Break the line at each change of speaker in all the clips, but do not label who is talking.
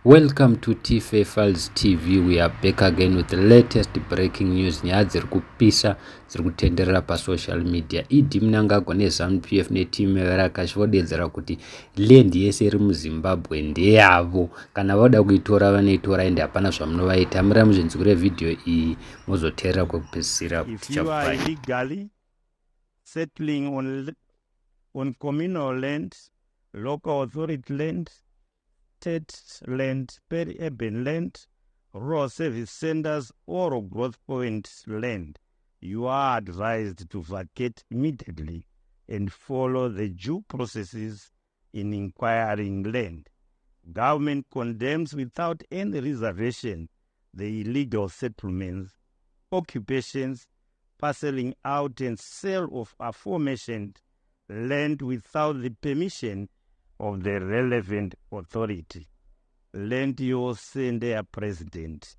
Welcome to Tfa Files TV. We are back again with the latest breaking news. Nyaya dziri kupisa dziri kutenderera pasocial media. ED Mnangagwa neZanu PF neteam yavarakashi vodedzera kuti land yese iri muZimbabwe ndeyavo. Kana voda kuitora vanoitora ende hapana zvamunovaita. Mirai muzvinzwire video iyi mozoteerera kwekupedzisira.
If you are illegally settling on communal land, local authority land, state land, peri-urban land, rural service centers or growth point land, you are advised to vacate immediately and follow the due processes in acquiring land. Government condemns without any reservation the illegal settlements, occupations, parceling out and sale of aforementioned land without the permission of the relevant authority. Land yose ndeyapresident,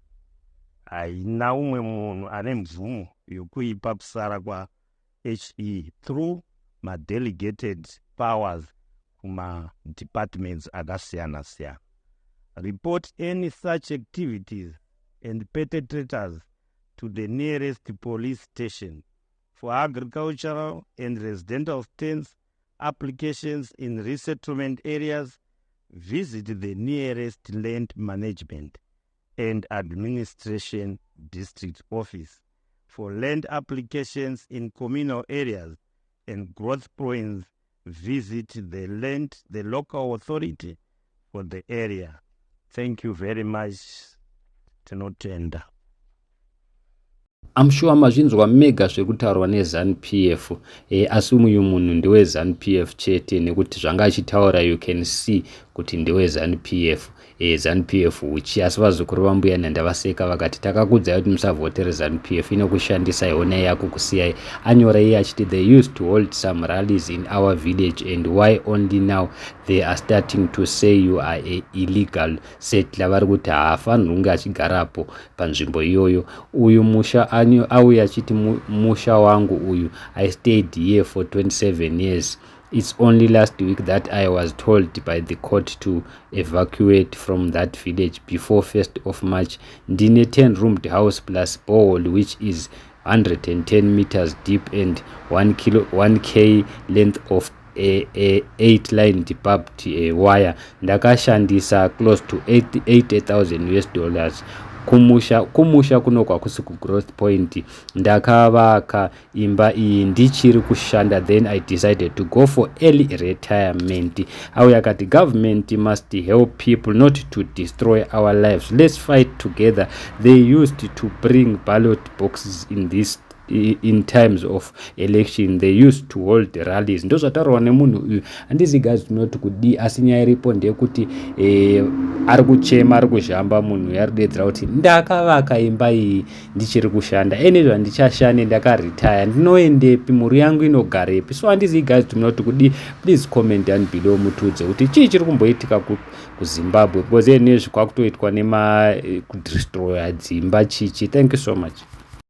haina umwe munhu ane mvumo yokuipa kusara kwaHE through madelegated powers kumadepartments akasiyana-siyana. Report any such activities and perpetrators to the nearest police station. For agricultural and residential stands applications in resettlement areas, visit the nearest land management and administration district office. For land applications in communal areas and growth points, visit the local authority for the area. Thank you very much. Tinotenda.
I'm sure mazvinzwa mega zvekutaurwa neZanu PF. Asi uyu munhu ndeweZanu PF chete, nekuti zvanga achitaura, you can see kuti ndeweZanu PF. ZANU PF uchi. Asi vazukuru vambuya nhandavaseka vakati, "Takakudzai kuti musavhotere ZANU PF, inokushandisai, honai yakukusiyai." Anyora iye achiti, "They used to hold some rallies in our village, and why only now they are starting to say you are a illegal settler?" Vari kuti haafaniri kunge achigarapo panzvimbo iyoyo. Uyu musha, auya achiti, "Musha wangu uyu. I stayed here for 27 years. It's only last week that I was told by the court to evacuate from that village before 1st of March. Ndine 10 roomed house plus borehole which is 110 meters deep and 1 kilo 1K length of a 8 line barbed wire. Ndakashandisa close to 80,000 US dollars. Kumusha, kumusha kuno kwakusi kugrowth point. Ndakavaka imba iyi ndichiri kushanda, then I decided to go for early retirement." Auya akati, "Government must help people, not to destroy our lives. Let's fight together. They used to bring ballot boxes in times of election. They used to hold rallies." Ndo zvataurwa nemunhu uyu. Handizi guys tinoti kudii, asi nyaya iripo ndeyekuti ari kuchema, ari kuzhamba. Munhu uyu ari kudedzera kuti, "Ndakavaka imba iyi ndichiri kushanda, ene zvandichashande ndakaretire, ndinoendepi? Mhuri yangu inogarepi?" So handizi guys tinoti kudii. Please comment down below, mutiudze kuti chii chiri kumboitika kuZimbabwe, because enezvi kwakutoitwa nema kudestroya dzimba chichi. Thank you so much.